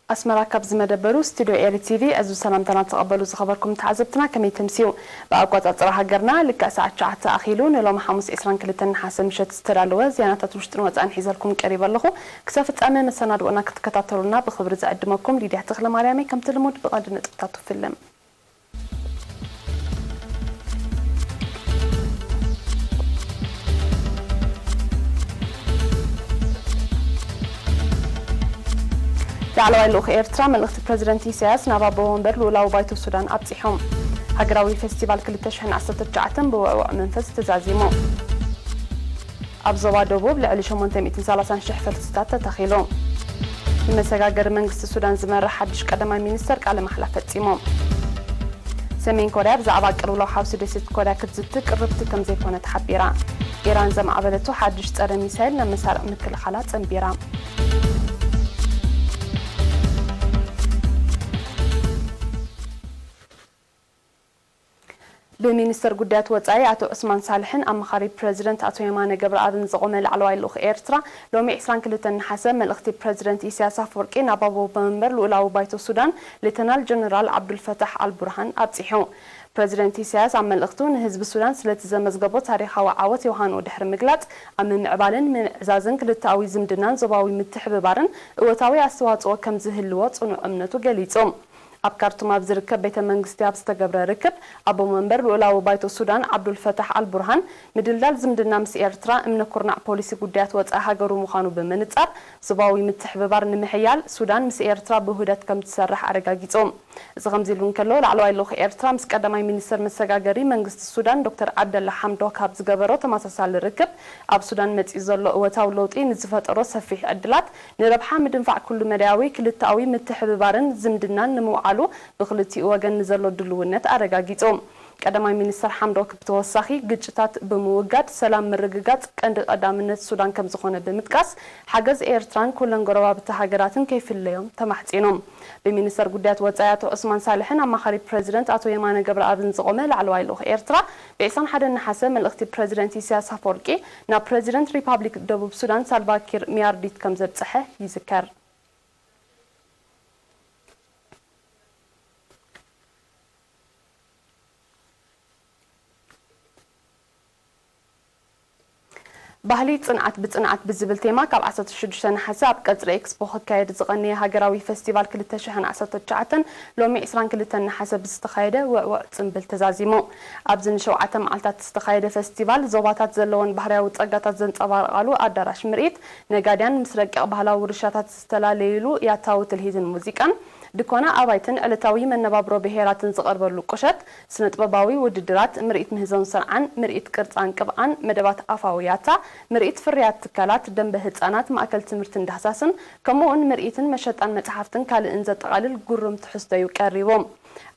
ኣስመራ፣ ካብ ዝመደበሩ ስቱድዮ ኤሪ ቲቪ ዕዙዝ ሰላምታና ተቐበሉ ዝኸበርኩም ተዓዘብትና፣ ከመይ ተምስዩ? ብኣቆጻጽራ ሃገርና ልክዕ ሰዓት ትሽዓተ ኣኺሉ ንሎሚ ሓሙስ ዕስራን ክልተን ነሓሰ ምሸት ዝተዳለወ ዜናታት ውሽጥን ወጻእን ሒዘልኩም ቀሪበ ኣለኹ። ክሳብ ፍጻመ መሰናድኦና ክትከታተሉና ብኽብሪ ዝዕድመኩም ሊድያ ተኽለ ማርያም እየ። ከምቲ ልሙድ ብቐንዲ ነጥብታቱ ፍልም። ላዕለዋይ ልኡኽ ኤርትራ መልእኽቲ ፕረዚደንት ኢሳያስ ናብ ኣቦ ወንበር ልኡላዊ ባይቶ ሱዳን ኣብጺሖም። ሃገራዊ ፌስቲቫል ክልተ ሽሕን ዓሰርተ ትሽዓተን ብውዕዉዕ መንፈስ ተዛዚሙ። ኣብ ዞባ ደቡብ ልዕሊ ሸሞንተ ሚእትን ሰላሳን ሽሕ ፈልስታት ተተኺሉ። ብመሰጋገሪ መንግስቲ ሱዳን ዝመርሕ ሓድሽ ቀዳማይ ሚኒስተር ቃለ ማሕላ ፈጺሞም። ሰሜን ኮርያ ብዛዕባ ቅልውላው ሓውሲ ደሴት ኮርያ ክትዝቲ ቅርብቲ ከም ዘይኮነት ሓቢራ። ኢራን ዘማዕበለቶ ሓድሽ ጸረ ሚሳይል ናብ መሳርዕ ምክልኻላ ጸንቢራ። ብሚኒስተር ጉዳያት ወጻኢ ኣቶ ዑስማን ሳልሕን ኣማኻሪ ፕረዚደንት ኣቶ የማነ ገብረኣብን ዝቖመ ላዕለዋይ ልኡኽ ኤርትራ፣ ሎሚ ዕስራን ክልተን ነሓሰ፣ መልእኽቲ ፕረዚደንት ኢሳያስ ኣፈወርቂ ናብ ኣቦ መንበር ልኡላዊ ባይቶ ሱዳን ሌተናል ጀነራል ዓብዱልፈታሕ ኣልቡርሃን ኣብጺሑ። ፕረዚደንት ኢሳያስ ኣብ መልእኽቱ፣ ንህዝቢ ሱዳን ስለቲ ዘመዝገቦ ታሪኻዊ ዓወት ዮሃንኡ ድሕሪ ምግላጽ፣ ኣብ ምምዕባልን ምምዕዛዝን ክልተኣዊ ዝምድናን ዞባዊ ምትሕብባርን እወታዊ ኣስተዋጽኦ ከም ዝህልዎ ጽኑዕ እምነቱ ገሊጹ። ኣብ ካርቱም ኣብ ዝርከብ ቤተ መንግስቲ ኣብ ዝተገብረ ርክብ፣ ኣቦ መንበር ልኡላዊ ባይቶ ሱዳን ዓብዱል ፈታሕ ኣል ቡርሃን፣ ምድልዳል ዝምድና ምስ ኤርትራ እምነ ኩርናዕ ፖሊሲ ጉዳያት ወጻኢ ሃገሩ ምዃኑ ብምንጻር፣ ዞባዊ ምትሕብባር ንምሕያል ሱዳን ምስ ኤርትራ ብውህደት ከም ትሰርሕ ኣረጋጊጹ። እዚ ከምዚ ኢሉ እንከሎ፣ ላዕለዋይ ልኡኽ ኤርትራ ምስ ቀዳማይ ሚኒስተር መሰጋገሪ መንግስቲ ሱዳን ዶክተር ዓብደላ ሓምዶክ ኣብ ዝገበሮ ተመሳሳሊ ርክብ፣ ኣብ ሱዳን መጺኡ ዘሎ እወታዊ ለውጢ ንዝፈጠሮ ሰፊሕ ዕድላት ንረብሓ ምድንፋዕ ኩሉ መዳያዊ ክልተኣዊ ምትሕብባርን ዝምድናን ንምውዓሉ ብክልቲኡ ወገን ንዘሎ ድልውነት ኣረጋጊጹ። ቀዳማይ ሚኒስተር ሓምዶክ ብተወሳኺ፣ ግጭታት ብምውጋድ ሰላም ምርግጋጽ ቀንዲ ቀዳምነት ሱዳን ከም ዝኾነ ብምጥቃስ፣ ሓገዝ ኤርትራን ኩለን ጎረባብቲ ሃገራትን ከይፍለዮም ተማሕጺኑ። ብሚኒስተር ጉዳያት ወጻኢ ኣቶ ዑስማን ሳልሕን ኣማኻሪ ፕረዚደንት ኣቶ የማነ ገብረኣብን ዝቖመ ላዕለዋይ ልኡኽ ኤርትራ፣ ብ ዕስራን ሓደን ነሓሰ መልእኽቲ ፕረዚደንት ኢሳያስ ኣፈወርቂ ናብ ፕረዚደንት ሪፓብሊክ ደቡብ ሱዳን ሳልቫ ኪር ሚያርዲት ከም ዘብጽሐ ይዝከር። ባህሊ ጽንዓት ብጽንዓት ብዝብል ቴማ፣ ካብ ዓሰርተ ሽዱሽተ ነሓሰ ኣብ ቀጽሪ ኤክስፖ ክካየድ ዝቐነየ ሃገራዊ ፈስቲቫል ክልተ ሽሕን ዓሰርተ ትሽዓተን፣ ሎሚ ዕስራን ክልተን ነሓሰ ብዝተኻየደ ውዕዉዕ ጽምብል ተዛዚሙ። ኣብዚ ንሸውዓተ መዓልታት ዝተኻየደ ፈስቲቫል፣ ዞባታት ዘለወን ባህርያዊ ጸጋታት ዘንጸባርቓሉ ኣዳራሽ ምርኢት፣ ነጋድያን ምስ ረቂቕ ባህላዊ ውርሻታት ዝተላለዩሉ ያታዊ ትልሂትን ሙዚቃን፣ ድኮና ኣባይትን ዕለታዊ መነባብሮ ብሄራትን ዝቐርበሉ ቁሸት፣ ስነ-ጥበባዊ ውድድራት፣ ምርኢት ምህዞን ሰርዓን፣ ምርኢት ቅርጻን ቅብኣን፣ መደባት ኣፋዊ ያታ፣ ምርኢት ፍርያት ትካላት፣ ደንበ ህጻናት፣ ማእከል ትምህርትን ዳህሳስን፣ ከምኡ'ውን ምርኢትን መሸጣን መጽሓፍትን ካልእን ዘጠቓልል ግሩም ትሕዝቶ እዩ ቀሪቡ።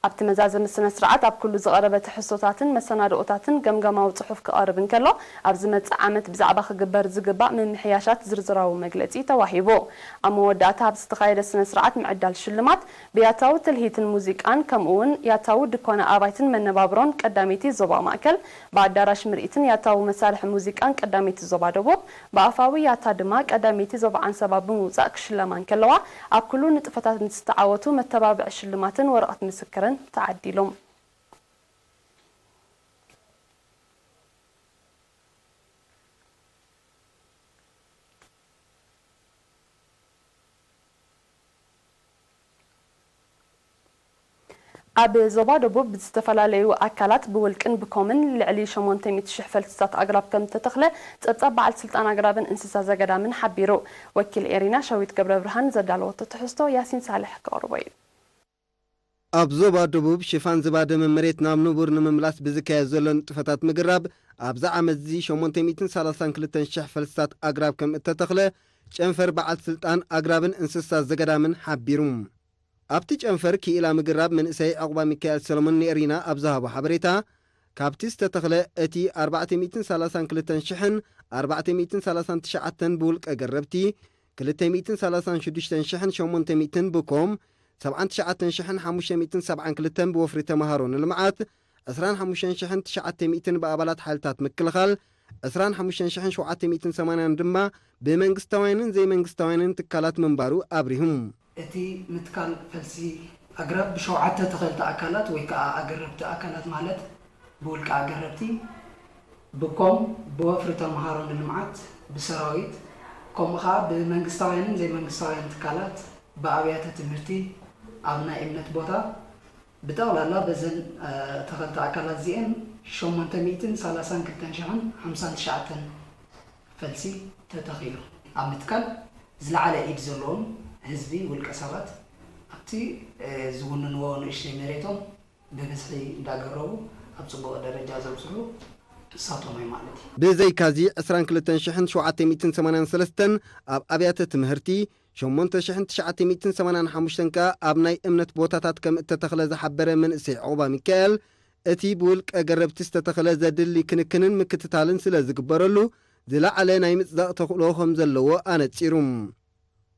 ኣብቲ መዛዘሚ ስነ-ስርዓት ኣብ ኩሉ ዝቐረበ ትሕዝቶታትን መሰናድኦታትን ገምጋማዊ ጽሑፍ ክቐርብ እንከሎ፣ ኣብ ዝመጽእ ዓመት ብዛዕባ ክግበር ዝግባእ ምምሕያሻት ዝርዝራዊ መግለጺ ተዋሂቡ። ኣብ መወዳእታ ኣብ ዝተኻየደ ስነ-ስርዓት ምዕዳል ሽልማት፣ ብያታዊ ትልሂትን ሙዚቃን፣ ከምኡ'ውን ያታዊ ድኮና ኣባይትን መነባብሮን ቀዳመይቲ ዞባ ማእከል፣ ብኣዳራሽ ምርኢትን ያታዊ መሳርሒ ሙዚቃን ቀዳመይቲ ዞባ ደቡብ፣ ብኣፋዊ ያታ ድማ ቀዳመይቲ ዞባ ዓንሰባ ብምውጻእ ክሽለማ እንከለዋ፣ ኣብ ኩሉ ንጥፈታት ንዝተዓወቱ መተባብዒ ሽልማትን ወረቐት ምስክርን ተዓዲሎም። ኣብ ዞባ ደቡብ ብዝተፈላለዩ ኣካላት ብውልቅን ብኮምን ልዕሊ ሸሞንተ ሚእቲ ሽሕ ፈልስታት ኣግራብ ከም እተተኽለ ጸብጻብ በዓል ስልጣን ኣግራብን እንስሳ ዘገዳምን ሓቢሩ። ወኪል ኤሪና ሸዊት ገብረ ብርሃን ዘዳለወቶ ትሕዝቶ ያሲን ሳልሕ ከቕርቦ እዩ። ኣብ ዞባ ደቡብ ሽፋን ዝባደመ መሬት ናብ ንቡር ንምምላስ ብዝካየድ ዘሎ ንጥፈታት ምግራብ፣ ኣብዚ ዓመት እዚ ሸሞንተ ሚእትን ሰላሳን ክልተን ሽሕ ፈልስታት ኣግራብ ከም እተተኽለ ጨንፈር በዓል ስልጣን ኣግራብን እንስሳ ዘገዳምን ሓቢሩ። ኣብቲ ጨንፈር ክኢላ ምግራብ መንእሰይ ዕቑባ ሚካኤል ሰሎሞን ንኤሪና ኣብ ዝሃቦ ሓበሬታ፣ ካብቲ ዝተተኽለ እቲ ኣርባዕተ ሚእትን ሰላሳን ክልተን ሽሕን ኣርባዕተ ሚእትን ሰላሳን ትሽዓተን ብውልቀ ገረብቲ፣ ክልተ ሚእትን ሰላሳን ሽዱሽተን ሽሕን ሸሞንተ ሚእትን ብኮም፣ ሰብዓን ትሽዓተን ሽሕን ሓሙሽተ ሚእትን ሰብዓን ክልተን ብወፍሪ ተመሃሮ ንልምዓት፣ ዕስራን ሓሙሽተን ሽሕን ትሽዓተ ሚእትን ብኣባላት ሓይልታት ምክልኻል፣ ዕስራን ሓሙሽተን ሽሕን ሸውዓተ ሚእትን ሰማንያን ድማ ብመንግስታውያንን ዘይመንግስታውያንን ትካላት ምንባሩ ኣብሪሁ። እቲ ምትካል ፈልሲ ኣግራብ ብሸውዓተ ተኸልቲ ኣካላት ወይ ከዓ ኣገረብቲ ኣካላት ማለት ብውልቂ ኣገረብቲ፣ ብኮም፣ ብወፍሪ ተምሃሮ ንልምዓት፣ ብሰራዊት፣ ከምኡ ከዓ ብመንግስታውያንን ዘይመንግስታውያን ትካላት፣ ብኣብያተ ትምህርቲ፣ ኣብ ናይ እምነት ቦታ፣ ብጠቕላላ በዘን ተኸልቲ ኣካላት እዚአን ሸሞንተ ሚእትን ሰላሳን ክልተን ሽሕን ሓምሳን ትሽዓተን ፈልሲ ተተኺሉ። ኣብ ምትካል ዝለዓለ ኢድ ዘለዎም ህዝቢ ውልቀ ሰባት ኣብቲ ዝውንንዎ ንእሽተይ መሬቶም ብብዝሒ እንዳገረቡ ኣብ ፅቡቕ ደረጃ ዘብፅሑ እሳቶም እዮም ማለት እዩ። ብዘይካዚ ዕስራን ክልተን ሽሕን ሸውዓተ ሚእትን ሰማንያን ሰለስተን ኣብ ኣብያተ ትምህርቲ፣ ሸሞንተ ሽሕን ትሽዓተ ሚእትን ሰማንያን ሓሙሽተን ከኣ ኣብ ናይ እምነት ቦታታት ከም እተተኽለ ዝሓበረ መንእሰይ ዑቕባ ሚካኤል፣ እቲ ብውልቀ ገረብቲ ዝተተኽለ ዘድሊ ክንክንን ምክትታልን ስለ ዝግበረሉ ዝለዓለ ናይ ምጽዳቕ ተኽእሎ ከም ዘለዎ ኣነጺሩ።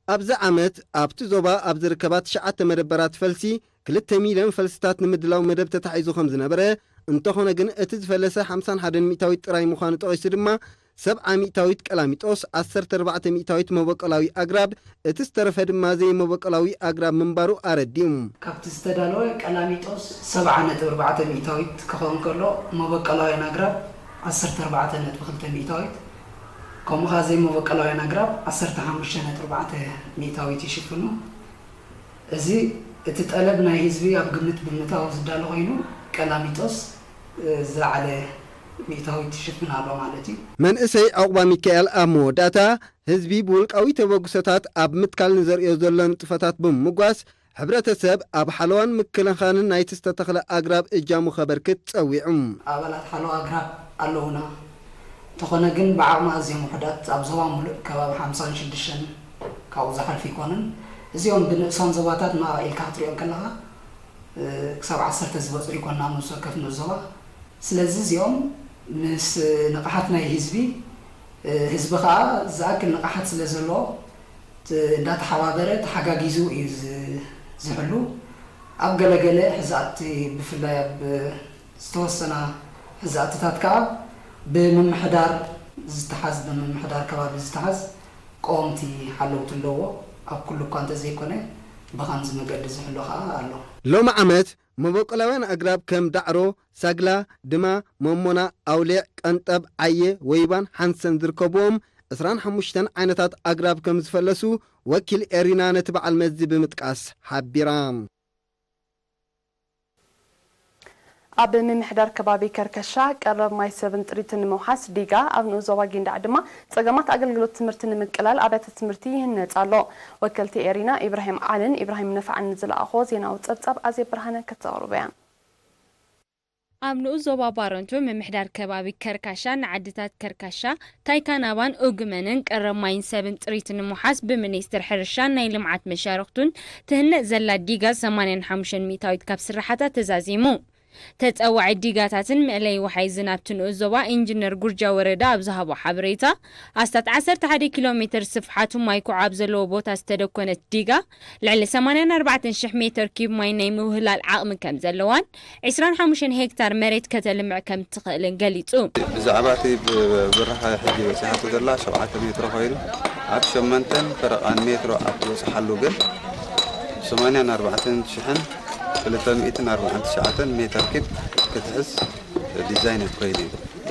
ኣብዚ ዓመት ኣብቲ ዞባ ኣብ ዝርከባ ትሽዓተ መደበራት ፈልሲ ክልተ ሚልዮን ፈልስታት ንምድላው መደብ ተታሒዙ ከም ዝነበረ፣ እንተኾነ ግን እቲ ዝፈለሰ ሓምሳን ሓደን ሚእታዊት ጥራይ ምዃኑ ጠቒሱ ድማ፣ ሰብዓ ሚእታዊት ቀላሚጦስ፣ ዓሰርተ ኣርባዕተ ሚእታዊት መበቆላዊ ኣግራብ፣ እቲ ዝተረፈ ድማ ዘይመበቆላዊ ኣግራብ ምንባሩ ኣረዲኡ። ካብቲ ዝተዳለወ ቀላሚጦስ ሰብዓ ነጥቢ ኣርባዕተ ሚእታዊት ክኸውን ከሎ፣ መበቆላውያን ኣግራብ ዓሰርተ ኣርባዕተ ነጥቢ ክልተ ሚእታዊት፣ ከምኡ ኸኣ ዘይመበቆላውያን ኣግራብ ዓሰርተ ሓሙሽተ ነጥቢ ኣርባዕተ ሚእታዊት ይሽፍኑ። እዚ እቲ ጠለብ ናይ ህዝቢ ኣብ ግምት ብምእታው ዝዳሎ ኮይኑ፣ ቀላሚጦስ ዝለዓለ ሚእታዊት ይሽፍን ኣሎ ማለት እዩ። መንእሰይ ዑቕባ ሚካኤል ኣብ መወዳእታ፣ ህዝቢ ብውልቃዊ ተበግሶታት ኣብ ምትካል ንዘርእዮ ዘሎ ንጥፈታት ብምምጓስ፣ ሕብረተሰብ ኣብ ሓለዋን ምክልኻልን ናይቲ ዝተተኽለ ኣግራብ እጃሙ ከበርክት ጸዊዑ። ኣባላት ሓለዋ ኣግራብ ኣለዉና። እንተኾነ ግን ብዓቕሚ ኣዝዮም ውሑዳት፣ ኣብ ዞባ ሙሉእ ከባቢ ሓምሳን ሽዱሽተን ካብኡ ዝሓልፍ ኣይኮነን። እዚኦም ብንእሳን ዞባታት ማራ ኢልካ ክትሪኦም ከለኻ ክሳብ ዓሰርተ ዝበጽሑ ኣይኮንና ኣብ ነፍሲ ወከፍ ንኡስ ዞባ። ስለዚ እዚኦም ምስ ንቕሓት ናይ ህዝቢ፣ ህዝቢ ኸኣ ዝኣክል ንቕሓት ስለ ዘለዎ እንዳተሓባበረ ተሓጋጊዙ እዩ ዝሕሉ። ኣብ ገለገለ ሕዛእቲ ብፍላይ ኣብ ዝተወሰና ሕዛእትታት ከዓ ብምምሕዳር ዝተሓዝ ብምምሕዳር ከባቢ ዝተሓዝ ቀወምቲ ሓለውቲ ኣለዎ። ኣብ ኩሉ እኳ እንተዘይኮነ ብኸምዚ መገዲ ዝሕሎ ከዓ ኣሎ። ሎሚ ዓመት መበቆላውያን ኣግራብ ከም ዳዕሮ፣ ሳግላ፣ ድማ፣ መሞና፣ ኣውሊዕ፣ ቀንጠብ፣ ዓየ፣ ወይባን ሓንሰን ዝርከብዎም ዕስራን ሓሙሽተን ዓይነታት ኣግራብ ከም ዝፈለሱ ወኪል ኤሪና ነቲ በዓል መዚ ብምጥቃስ ሓቢራ። ኣብ ምምሕዳር ከባቢ ከርከሻ ቀረብ ማይ ሰብን ጥሪትን ንምውሓስ ዲጋ፣ ኣብ ንኡስ ዞባ ጊንዳዕ ድማ ጸገማት ኣገልግሎት ትምህርቲ ንምቅላል ኣብያተ ትምህርቲ ይህነጽ ኣሎ። ወከልቲ ኤሪና ኢብራሂም ዓልን ኢብራሂም ነፋዕን ንዝለኣኾ ዜናዊ ጸብጻብ ኣዜብ ብርሃነ ከተቕርቦ እያ። ኣብ ንኡስ ዞባ ባረንቱ ምምሕዳር ከባቢ ከርካሻ ንዓድታት ከርካሻ፣ ታይካናባን ኡግመንን ቀረብ ማይን ሰብን ጥሪት ንምውሓስ ብሚኒስትር ሕርሻን ናይ ልምዓት መሻርኽቱን ትህነጽ ዘላ ዲጋ ሰማንያን ሓሙሽተን ሚእታዊት ካብ ስራሓታ ተዛዚሙ። ተጸዋዒ ዲጋታትን መእለይ ወሓይ ዝናብቲ ንኡስ ዞባ ኢንጅነር ጉርጃ ወረደ ኣብ ዝሃቦ ሓበሬታ፣ ኣስታት ዓሰርተ ሓደ ኪሎ ሜትር ስፍሓቱ ማይ ኩዓ ኣብ ዘለዎ ቦታ ዝተደኮነት ዲጋ፣ ልዕሊ ሰማንያን ኣርባዕተን ሽሕ ሜተር ኪዩብ ማይ ናይ ምውህላል ዓቕሚ ከም ዘለዋን፣ ዕስራን ሓሙሽተን ሄክታር መሬት ከተልምዕ ከም ትኽእልን ገሊጹ። ብዛዕባ እቲ ብራኸ ሕጂ በጺሓቶ ዘላ ሸውዓተ ሜትሮ ኮይኑ፣ ኣብ ሸመንተን ፈረቓን ሜትሮ ኣብ ትበጽሓሉ ግን ሰማንያን ኣርባዕተን ሽሕን ክልተ ሚእትን ኣርባዓን ትሽዓተን ሜተር ኪብ ክትሕዝ ዲዛይን ኮይኑ እዩ።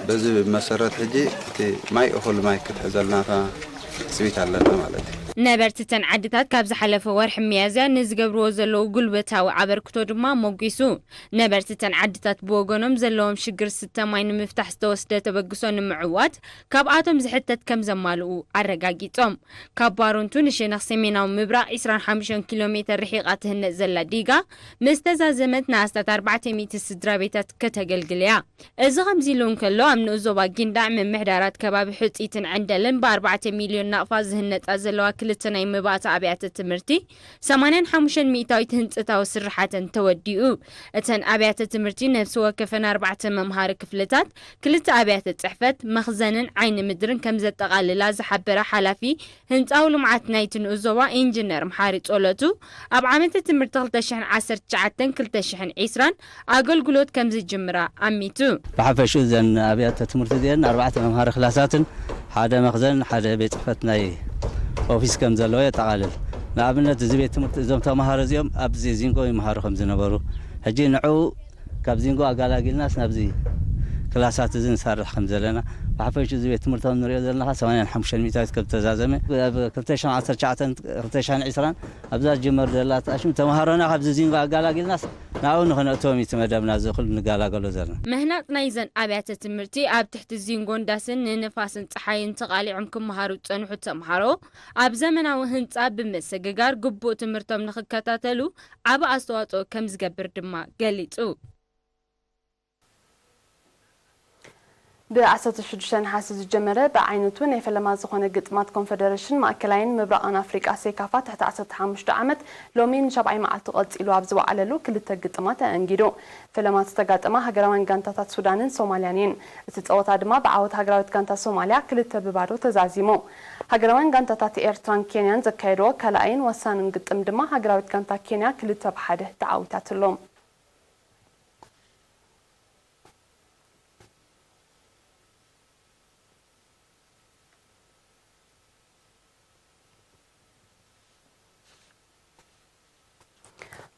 በዚ መሰረት ሕጂ እቲ ማይ እኹል ማይ ክትሕዘልና እታ ትጽቢት ኣለና ማለት እዩ። ነበርቲ እተን ዓድታት ካብ ዝሓለፈ ወርሒ ሚያዝያ ንዝገብርዎ ዘለዉ ጉልበታዊ ኣበርክቶ ድማ ሞጒሱ። ነበርቲ እተን ዓድታት ብወገኖም ዘለዎም ሽግር ስተ ማይ ንምፍታሕ ዝተወስደ ተበግሶ ንምዕዋት ካብኣቶም ዝሕተት ከም ዘማልኡ ኣረጋጊጾም። ካብ ባረንቱ ንሸነኽ ሰሜናዊ ምብራቕ ዕስራን ሓሙሽተን ኪሎ ሜተር ርሒቓ ትህነጽ ዘላ ዲጋ፣ ምስ ተዛዘመት ንኣስታት ኣርባዕተ ሚእቲ ስድራ ቤታት ከተገልግል እያ። እዚ ከምዚ ኢሉ እንከሎ፣ ኣብ ንኡስ ዞባ ጊንዳዕ ምምሕዳራት ከባቢ ሕጺትን ዕንደልን ብኣርባዕተ ሚልዮን ናቕፋ ዝህነጻ ዘለዋ ክልተ ናይ መባእቲ ኣብያተ ትምህርቲ፣ ሰማንያን ሓሙሽተን ሚእታዊት ህንጸታዊ ስርሓተን ተወዲኡ። እተን ኣብያተ ትምህርቲ ነፍሲ ወከፈን ኣርባዕተ መምሃሪ ክፍልታት፣ ክልተ ኣብያተ ጽሕፈት፣ መኽዘንን ዓይኒ ምድርን ከም ዘጠቓልላ ዝሓበረ ሓላፊ ህንጻዊ ልምዓት ናይቲ ንኡስ ዞባ ኢንጂነር መሓሪ ጸሎቱ፣ ኣብ ዓመተ ትምህርቲ ክልተ ሽሕን ዓሰርተ ትሽዓተን ክልተ ሽሕን ዕስራን ኣገልግሎት ከም ዝጅምራ ኣሚቱ። ብሓፈሽኡ እዘን ኣብያተ ትምህርቲ እዚአን ኣርባዕተ መምሃሪ ክላሳትን ሓደ መኽዘን ሓደ ቤት ጽሕፈት ናይ ኦፊስ ከም ዘለዎ የጠቓልል። ንኣብነት፣ እዚ ቤት ትምህርቲ፣ እዞም ተምሃሮ እዚኦም ኣብዚ ዚንጎ ይምሃሩ ከም ዝነበሩ፣ ሕጂ ንዑ ካብ ዚንጎ ኣጋላጊልናስ ናብዚ ክላሳት እዚ ንሰርሕ ከም ዘለና፣ ብሓፈሽ እዚ ቤት ትምህርቲ ከም ንሪኦ ዘለና ሰማንያን ሓሙሽተን ሚእታዊት ከም ተዛዘመ፣ ኣብ ክልተ ሽሕን ዓሰርተ ትሽዓተን፣ ክልተ ሽሕን ዕስራን ኣብዛ ዝጅመር ዘላ ተኣሽም ተምሃሮና ካብዚ ዚንጎ ኣጋላጊልናስ ናብኡ ንኽነእትዎም እዩ እቲ መደብና፣ እዚ ኩሉ ንጋላገሎ ዘለና። ምህናጽ ናይዘን ኣብያተ ትምህርቲ ኣብ ትሕቲ ዚንጎን ዳስን ንንፋስን ጸሓይን ተቓሊዖም ክመሃሩ ዝጸንሑ ተምሃሮ ኣብ ዘመናዊ ህንጻ ብምስግጋር ግቡእ ትምህርቶም ንኽከታተሉ ዓቢ ኣስተዋጽኦ ከም ዝገብር ድማ ገሊጹ። ብ ዓሰርተ ሽዱሽተ ነሓሰ ዝጀመረ ብዓይነቱ ናይ ፈለማ ዝኾነ ግጥማት ኮንፈደሬሽን ማእከላይን ምብራቓን ኣፍሪቃ ሴካፋ ትሕቲ ዓሰርተ ሓሙሽተ ዓመት ሎሚ ንሻብዓይ መዓልቱ ቀጺሉ ኣብ ዝወዓለሉ ክልተ ግጥማት ኣእንጊዱ። ፈለማት ዝተጋጠማ ሃገራውያን ጋንታታት ሱዳንን ሶማልያን እየን። እቲ ጸወታ ድማ ብዓወት ሃገራዊት ጋንታ ሶማልያ ክልተ ብባዶ ተዛዚሙ። ሃገራውያን ጋንታታት ኤርትራን ኬንያን ዘካየድዎ ካልኣይን ወሳንን ግጥም ድማ ሃገራዊት ጋንታ ኬንያ ክልተ ብሓደ ተዓዊታትሎም።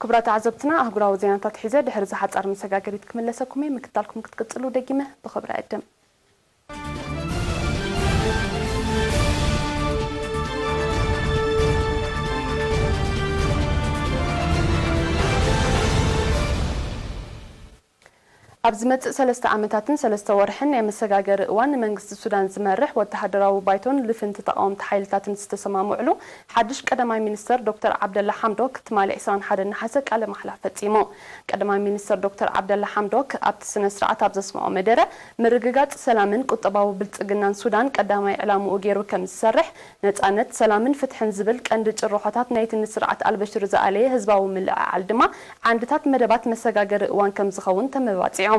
ክቡራት ተዓዘብትና፣ ኣህጉራዊ ዜናታት ሒዘ ድሕሪ እዚ ሓጻር መሰጋገሪት ክምለሰኩም እየ። ምክታልኩም ክትቅጽሉ ደጊመ ብኽብሪ እዕድም። ኣብ ዝመጽእ ሰለስተ ዓመታትን ሰለስተ ወርሕን ናይ መሰጋገሪ እዋን ንመንግስቲ ሱዳን ዝመርሕ ወተሃደራዊ ባይቶን ልፍንቲ ተቓወምቲ ሓይልታትን ዝተሰማምዕሉ ሓድሽ ቀዳማይ ሚኒስተር ዶክተር ዓብደላ ሓምዶክ ትማሊ ዕስራን ሓደን ነሓሰ ቃለ ማሕላ ፈጺሙ። ቀዳማይ ሚኒስተር ዶክተር ዓብደላ ሓምዶክ ኣብቲ ስነ ስርዓት ኣብ ዘስምዖ መደረ፣ ምርግጋጽ ሰላምን ቁጠባዊ ብልጽግናን ሱዳን ቀዳማይ ዕላምኡ ገይሩ ከም ዝሰርሕ፣ ነጻነት፣ ሰላምን ፍትሕን ዝብል ቀንዲ ጭርሖታት ናይቲ ንስርዓት ኣልበሽር ዝኣለየ ህዝባዊ ምልዕዓል ድማ ዓንድታት መደባት መሰጋገሪ እዋን ከም ዝኸውን ተመባጺዖም።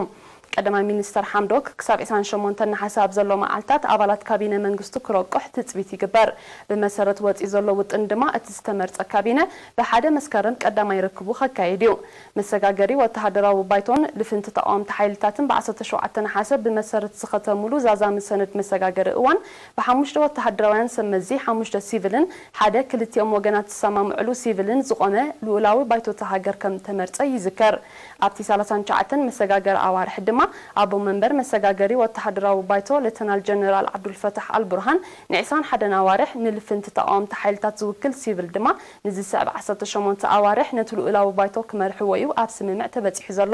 ቀዳማይ ሚኒስተር ሓምዶክ ክሳብ ዕስራን ሸሞንተን ነሓሰ ኣብ ዘሎ መዓልታት ኣባላት ካቢነ መንግስቱ ክረቁሕ ትጽቢት ይግበር። ብመሰረት ወጺኡ ዘሎ ውጥን ድማ እቲ ዝተመርጸ ካቢነ ብሓደ መስከረም ቀዳማይ ርክቡ ከካይድ እዩ። መሰጋገሪ ወተሃደራዊ ባይቶን ልፍንቲ ተቓወምቲ ሓይልታትን ብ ዓሰርተ ሸውዓተ ነሓሰ ብመሰረት ዝኸተሙሉ ዛዛሚ ሰነድ መሰጋገሪ እዋን ብሓሙሽተ ወተሃደራውያን ሰብ መዚ፣ ሓሙሽተ ሲቪልን ሓደ ክልቲኦም ወገናት ዝሰማምዕሉ ሲቪልን ዝቖመ ልኡላዊ ባይቶ እታ ሃገር ከም ተመርጸ ይዝከር። ኣብቲ ሰላሳን ትሽዓተን መሰጋገሪ ኣዋርሕ ድማ ኣቦ መንበር መሰጋገሪ ወተሃደራዊ ባይቶ ሌተናል ጀነራል ዓብዱልፈታሕ ኣልቡርሃን ንዕስራን ሓደን ኣዋርሕ ንልፍንቲ ተቓወምቲ ሓይልታት ዝውክል ሲቪል ድማ ንዝስዕብ ዓሰርተ ሸሞንተ ኣዋርሕ ነቲ ልኡላዊ ባይቶ ክመርሕዎ እዩ ኣብ ስምምዕ ተበጺሑ ዘሎ።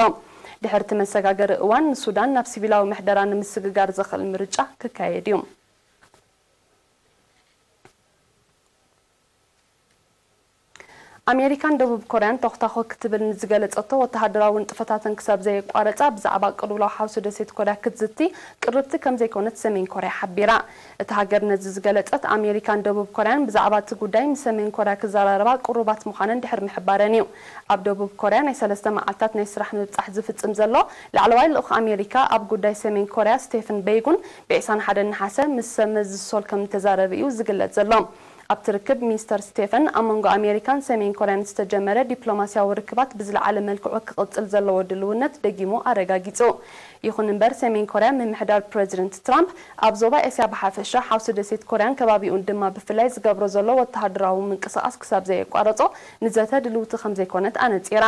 ድሕርቲ መሰጋገሪ እዋን ንሱዳን ናብ ሲቪላዊ ምሕደራ ንምስግጋር ዘኽእል ምርጫ ክካየድ እዩ። ኣሜሪካን ደቡብ ኮርያን ቶኽታኾ ክትብል ንዝገለጸቶ ወተሃደራዊ ንጥፈታተን ክሳብ ዘየቋረጻ ብዛዕባ ቅልውላው ሓውሲ ደሴት ኮርያ ክትዝቲ ቅርብቲ ከም ዘይኮነት ሰሜን ኮርያ ሓቢራ። እታ ሃገር ነዚ ዝገለጸት ኣሜሪካን ደቡብ ኮርያን ብዛዕባ እቲ ጉዳይ ምስ ሰሜን ኮርያ ክዘራረባ ቅሩባት ምዃነን ድሕሪ ምሕባረን እዩ። ኣብ ደቡብ ኮርያ ናይ ሰለስተ መዓልታት ናይ ስራሕ ምብጻሕ ዝፍጽም ዘሎ ላዕለዋይ ልኡኽ ኣሜሪካ ኣብ ጉዳይ ሰሜን ኮርያ ስቴፈን በይጉን ብ ዕስራን ሓደን ነሓሰ ምስ ሰብ መዚ ሶል ከም እተዛረበ እዩ ዝግለጽ ዘሎ። ኣብቲ ርክብ ሚስተር ስቴፈን ኣብ መንጎ ኣሜሪካን ሰሜን ኮርያን ዝተጀመረ ዲፕሎማስያዊ ርክባት ብዝለዓለ መልክዑ ክቕጽል ዘለዎ ድልውነት ደጊሙ ኣረጋጊጹ። ይኹን እምበር ሰሜን ኮርያ ምምሕዳር ፕረዚደንት ትራምፕ ኣብ ዞባ ኤስያ ብሓፈሻ ሓውሲ ደሴት ኮርያን ከባቢኡን ድማ ብፍላይ ዝገብሮ ዘሎ ወተሃደራዊ ምንቅስቓስ ክሳብ ዘየቋረጾ ንዘተ ድልውቲ ከም ዘይኮነት ኣነጺራ።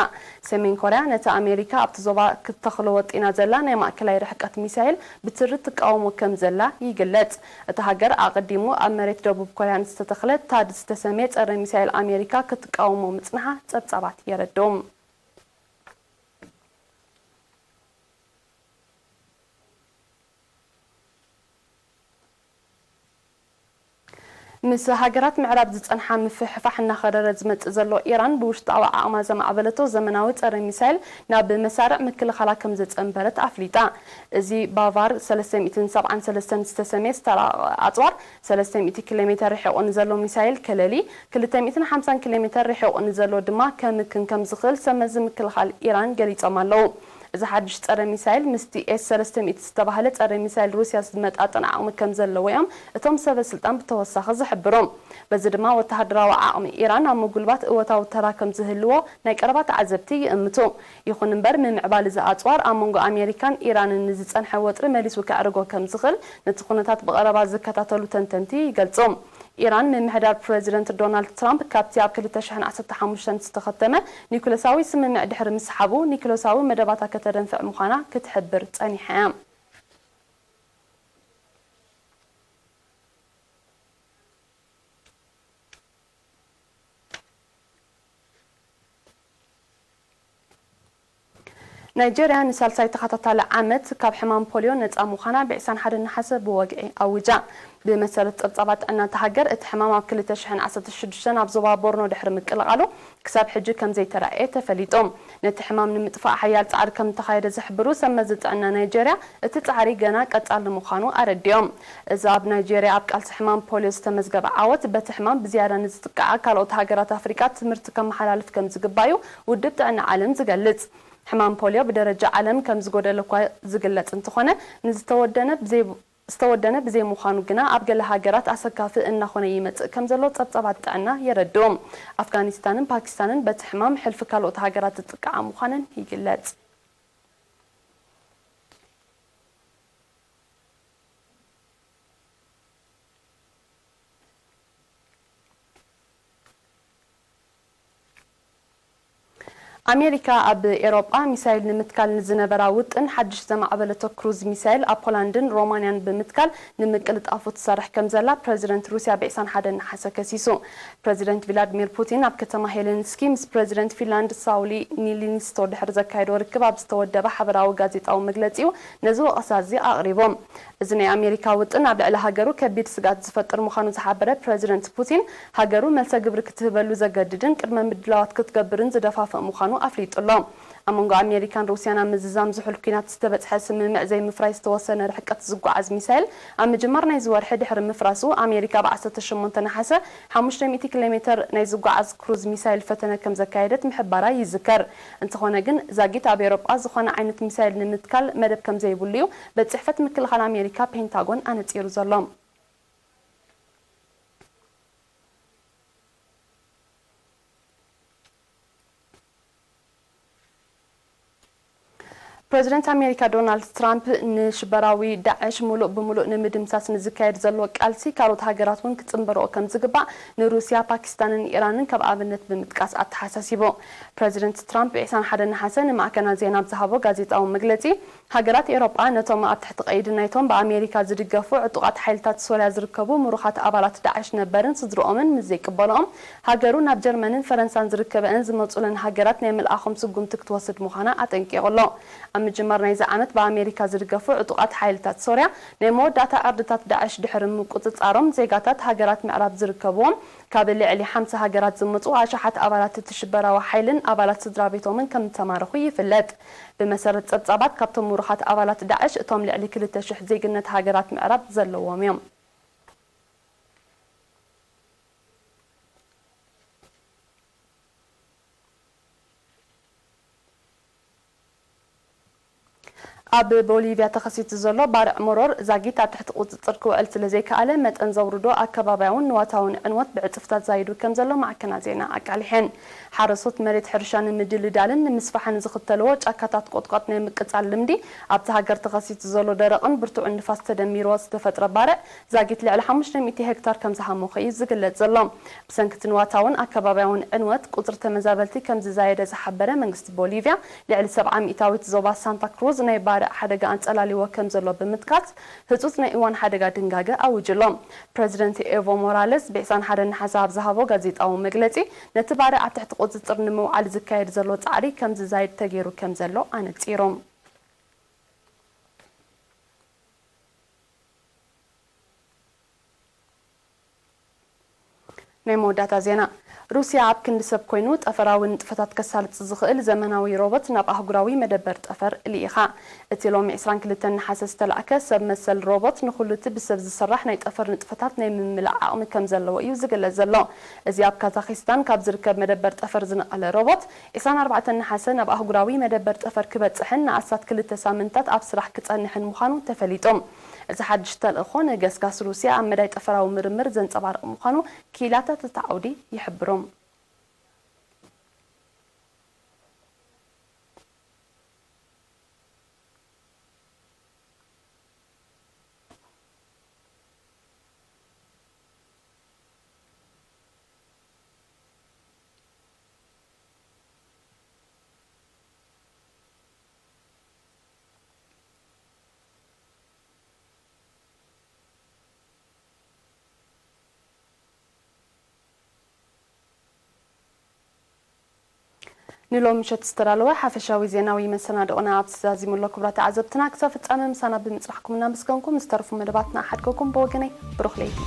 ሰሜን ኮርያ ነቲ ኣሜሪካ ኣብቲ ዞባ ክትተኽሎ ወጢና ዘላ ናይ ማእከላይ ርሕቀት ሚሳይል ብትሪ ትቃወሞ ከም ዘላ ይግለጽ። እታ ሃገር ኣቐዲሙ ኣብ መሬት ደቡብ ኮርያ ንዝተተኽለ ታድ ዝተሰምየ ጸረ ሚሳይል ኣሜሪካ ክትቃወሞ ምጽንሓ ጸብጻባት የረድኡ። ምስ ሃገራት ምዕራብ ዝጸንሓ ምፍሕፋሕ እናኸረረ ዝመጽእ ዘሎ ኢራን፣ ብውሽጣዊ ዓቕማ ዘማዕበለቶ ዘመናዊ ጸረ ሚሳይል ናብ መሳርዕ ምክልኻላ ከም ዘጸንበረት ኣፍሊጣ። እዚ ባቫር ሰለስተ ሚእትን ሰብዓን ሰለስተን ዝተሰምየ ዝተራቐቐ ኣጽዋር፣ ሰለስተ ሚእቲ ኪሎ ሜተር ርሒቑ ንዘሎ ሚሳይል ከለሊ፣ ክልተ ሚእትን ሓምሳን ኪሎ ሜተር ርሒቑ ንዘሎ ድማ ከምክን ከም ዝኽእል ሰብ መዚ ምክልኻል ኢራን ገሊጾም ኣለዉ። እዚ ሓድሽ ጸረ ሚሳይል ምስቲ ኤስ ሰለስተ ሚእቲ ዝተባህለ ጸረ ሚሳይል ሩስያ ዝመጣጠን ዓቕሚ ከም ዘለዎ እዮም እቶም ሰበ ስልጣን ብተወሳኺ ዝሕብሩ። በዚ ድማ ወተሃደራዊ ዓቕሚ ኢራን ኣብ ምጉልባት እወታዊ ተራ ከም ዝህልዎ ናይ ቀረባ ተዓዘብቲ ይእምቱ። ይኹን እምበር ምምዕባል እዚ ኣጽዋር ኣብ መንጎ ኣሜሪካን ኢራንን ንዝጸንሐ ወጥሪ መሊሱ ከዕርጎ ከም ዝኽእል ነቲ ኩነታት ብቐረባ ዝከታተሉ ተንተንቲ ይገልጹ። ኢራን፣ ምምሕዳር ፕረዚደንት ዶናልድ ትራምፕ ካብቲ ኣብ ክልተ ሽሕን ዓሰርተ ሓሙሽተን ዝተኸተመ ኒኩለሳዊ ስምምዕ ድሕሪ ምስሓቡ፣ ኒኩለሳዊ መደባታ ከተደንፍዕ ምዃና ክትሕብር ጸኒሓ እያ። ናይጀርያ ንሳልሳይ ተኸታታሊ ዓመት ካብ ሕማም ፖልዮ ነጻ ምዃና ብ ዕስራን ሓደን ነሓሰ ብወግዒ ኣዊጃ። ብመሰረት ጸብጻባት ጥዕና እታ ሃገር፣ እቲ ሕማም ኣብ ክልተ ሽሕን ዓሰርተ ሽዱሽተን ኣብ ዞባ ቦርኖ ድሕሪ ምቅልቓሉ፣ ክሳብ ሕጂ ከም ዘይተራእየ ተፈሊጡ። ነቲ ሕማም ንምጥፋእ ሓያል ጻዕሪ ከም እተኻየደ ዝሕብሩ ሰብ መዚ ጥዕና ናይጀርያ፣ እቲ ጻዕሪ ገና ቀጻሊ ምዃኑ ኣረዲኦም። እዚ ኣብ ናይጀርያ ኣብ ቃልሲ ሕማም ፖልዮ ዝተመዝገበ ዓወት፣ በቲ ሕማም ብዝያዳ ንዝጥቅዓ ካልኦት ሃገራት ኣፍሪቃ ትምህርቲ ከመሓላልፍ ከም ዝግባዩ ውድብ ጥዕና ዓለም ዝገልጽ። ሕማም ፖልዮ ብደረጃ ዓለም ከም ዝጎደለ እኳ ዝግለጽ እንተኾነ፣ ንዝተወደነ ብዘይ-፣ ዝተወደነ ብዘይምዃኑ ግና ኣብ ገለ ሃገራት ኣሰካፊ እናኾነ ይመጽእ ከም ዘሎ ጸብጻባት ጥዕና የረድኡ። ኣፍጋኒስታንን ፓኪስታንን በቲ ሕማም ሕልፊ ካልኦት ሃገራት ዝጥቅዓ ምዃነን ይግለጽ። ኣሜሪካ ኣብ ኤሮጳ ሚሳይል ንምትካል ንዝነበራ ውጥን ሓድሽ ዘማዕበለቶ ክሩዝ ሚሳይል ኣብ ፖላንድን ሮማንያን ብምትካል ንምቅልጣፉ ትሰርሕ ከም ዘላ ፕረዚደንት ሩስያ ብ ዕስራን ሓደን ነሓሰ ከሲሱ። ፕረዚደንት ቪላድሚር ፑቲን ኣብ ከተማ ሄለንስኪ ምስ ፕረዚደንት ፊንላንድ ሳውሊ ኒሊኒስቶ ድሕሪ ዘካየዶ ርክብ ኣብ ዝተወደበ ሓበራዊ ጋዜጣዊ መግለጺኡ ነዚ ወቐሳ እዚ ኣቕሪቡ። እዚ ናይ ኣሜሪካ ውጥን ኣብ ልዕሊ ሃገሩ ከቢድ ስግኣት ዝፈጥር ምዃኑ ዝሓበረ ፕረዚደንት ፑቲን፣ ሃገሩ መልሰ ግብሪ ክትህበሉ ዘገድድን ቅድመ ምድላዋት ክትገብርን ዝደፋፍእ ምዃኑ ኣፍሊጡ ኣሎ። ኣብ መንጎ ኣሜሪካን ሩስያን ኣብ ምዝዛም ዝሑል ኲናት ዝተበጽሐ ስምምዕ ዘይምፍራይ ዝተወሰነ ርሕቀት ዝጓዓዝ ሚሳይል ኣብ ምጅማር ናይዚ ወርሒ ድሕሪ ምፍራሱ፣ ኣሜሪካ ብ ዓሰርተ ሸሞንተ ነሓሰ ሓሙሽተ ሚእቲ ኪሎ ሜተር ናይ ዝጓዓዝ ክሩዝ ሚሳይል ፈተነ ከም ዘካየደት ምሕባራ ይዝከር። እንተኾነ ግን፣ ዛጊት ኣብ ኤውሮጳ ዝኾነ ዓይነት ሚሳይል ንምትካል መደብ ከም ዘይብሉ እዩ ቤት ጽሕፈት ምክልኻል ኣሜሪካ ፔንታጎን ኣነጺሩ ዘሎ። ፕረዚደንት ኣሜሪካ ዶናልድ ትራምፕ፣ ንሽበራዊ ዳዕሽ ሙሉእ ብሙሉእ ንምድምሳስ ንዝካየድ ዘሎ ቃልሲ ካልኦት ሃገራት እውን ክጽንበርኦ ከም ዝግባእ ንሩስያ፣ ፓኪስታንን ኢራንን ከም ኣብነት ብምጥቃስ ኣተሓሳሲቡ። ፕረዚደንት ትራምፕ ብ ዕስራን ሓደን ነሓሰ ንማዕከናት ዜና ኣብ ዝሃቦ ጋዜጣዊ መግለጺ፣ ሃገራት ኤውሮጳ ነቶም ኣብ ትሕቲ ቀይዲ ናይቶም ብኣሜሪካ ዝድገፉ ዕጡቓት ሓይልታት ሶርያ ዝርከቡ ምሩኻት ኣባላት ዳዕሽ ነበርን ስድርኦምን ምስ ዘይቅበልኦም፣ ሃገሩ ናብ ጀርመንን ፈረንሳን ዝርከበአን ዝመጹለን ሃገራት ናይ ምልኣኾም ስጉምቲ ክትወስድ ምዃና ኣጠንቂቑ ኣሎ። ኣብ ምጅማር ናይዚ ዓመት ብኣሜሪካ ዝድገፉ ዕጡቓት ሓይልታት ሶርያ ናይ መወዳእታ ዕርድታት ዳዕሽ ድሕሪ ምቁጽጻሮም፣ ዜጋታት ሃገራት ምዕራብ ዝርከብዎም ካብ ልዕሊ ሓምሳ ሃገራት ዝመጹ ኣሽሓት ኣባላት እቲ ሽበራዊ ሓይልን ኣባላት ስድራ ቤቶምን ከም ዝተማረኹ ይፍለጥ። ብመሰረት ጸብጻባት፣ ካብቶም ምሩኻት ኣባላት ዳዕሽ እቶም ልዕሊ ክልተ ሽሕ ዜግነት ሃገራት ምዕራብ ዘለዎም እዮም። ኣብ ቦሊቪያ ተኸሲቱ ዘሎ ባርዕ መሮር ዛጊት ኣብ ትሕቲ ቁጽጽር ክውዕል ስለ ዘይከኣለ፣ መጠን ዘውርዶ ኣከባብያውን ንዋታውን ዕንወት ብዕጽፍታት ዛይዱ ከም ዘሎ ማዕከናት ዜና ኣቃሊሐን። ሓረስቶት መሬት ሕርሻ ንምድልዳልን ንምስፋሕን ዝኽተልዎ ጫካታት ቆጥቋጥ ናይ ምቅጻል ልምዲ ኣብቲ ሃገር ተኸሲቱ ዘሎ ደረቕን ብርቱዕን ንፋስ ተደሚርዎ ዝተፈጥረ ባርዕ ዛጊት ልዕሊ ሓሙሽተ ሚእቲ ሄክታር ከም ዝሃመኸ እዩ ዝግለጽ ዘሎ። ብሰንኪ እቲ ንዋታውን ኣከባብያውን ዕንወት ቁጽሪ ተመዛበልቲ ከም ዝዛየደ ዝሓበረ መንግስቲ ቦሊቪያ፣ ልዕሊ ሰብዓ ሚእታዊት ዞባ ሳንታ ክሩዝ ናይ ባርዕ ሓደጋ ኣንጸላልይዎ ከም ዘሎ ብምጥቃስ፣ ህጹጽ ናይ እዋን ሓደጋ ድንጋገ ኣዊጁ ኣሎ። ፕረዚደንት ኤቮ ሞራለስ ብ ዕስራን ሓደን ነሓሰ ኣብ ዝሃቦ ጋዜጣዊ መግለጺ፣ ነቲ ባርዕ ኣብ ትሕቲ ቁጽጽር ንምውዓል ዝካየድ ዘሎ ጻዕሪ ከም ዝዛይድ ተገይሩ ከም ዘሎ ኣነጺሩ። ናይ መወዳእታ ዜና። ሩስያ ኣብ ክንዲ ሰብ ኮይኑ ጠፈራዊ ንጥፈታት ከሳልጥ ዝኽእል ዘመናዊ ሮቦት ናብ ኣህጉራዊ መደበር ጠፈር ልኢኻ። እቲ ሎሚ ዕስራን ክልተን ነሓሰ ዝተላእከ ሰብ መሰል ሮቦት፣ ንኹሉ እቲ ብሰብ ዝስራሕ ናይ ጠፈር ንጥፈታት ናይ ምምላእ ዓቕሚ ከም ዘለዎ እዩ ዝግለጽ ዘሎ። እዚ ኣብ ካዛኺስታን ካብ ዝርከብ መደበር ጠፈር ዝነቐለ ሮቦት፣ ዕስራን ኣርባዕተን ነሓሰ ናብ ኣህጉራዊ መደበር ጠፈር ክበጽሕን ንኣስታት ክልተ ሳምንታት ኣብ ስራሕ ክጸንሕን ምዃኑ ተፈሊጡ። እዚ ሓድሽ ተልእኾ፣ ንገስጋስ ሩስያ ኣብ መዳይ ጠፈራዊ ምርምር ዘንጸባርቕ ምዃኑ ክኢላታት እቲ ዓውዲ ይሕብሩ። ንሎም ምሸት ዝተዳለወ ሓፈሻዊ ዜናዊ መሰናድኦና ኣብዚ ዛዚሙ ኣሎ። ክቡራት ተዓዘብትና፣ ክሳብ ፍጻመ ምሳና ብምጽናሕኩም እናመስገንኩም፣ ዝተረፉ መደባትና ሓድገኩም። ብወገነይ ብሩኽ ለይቲ።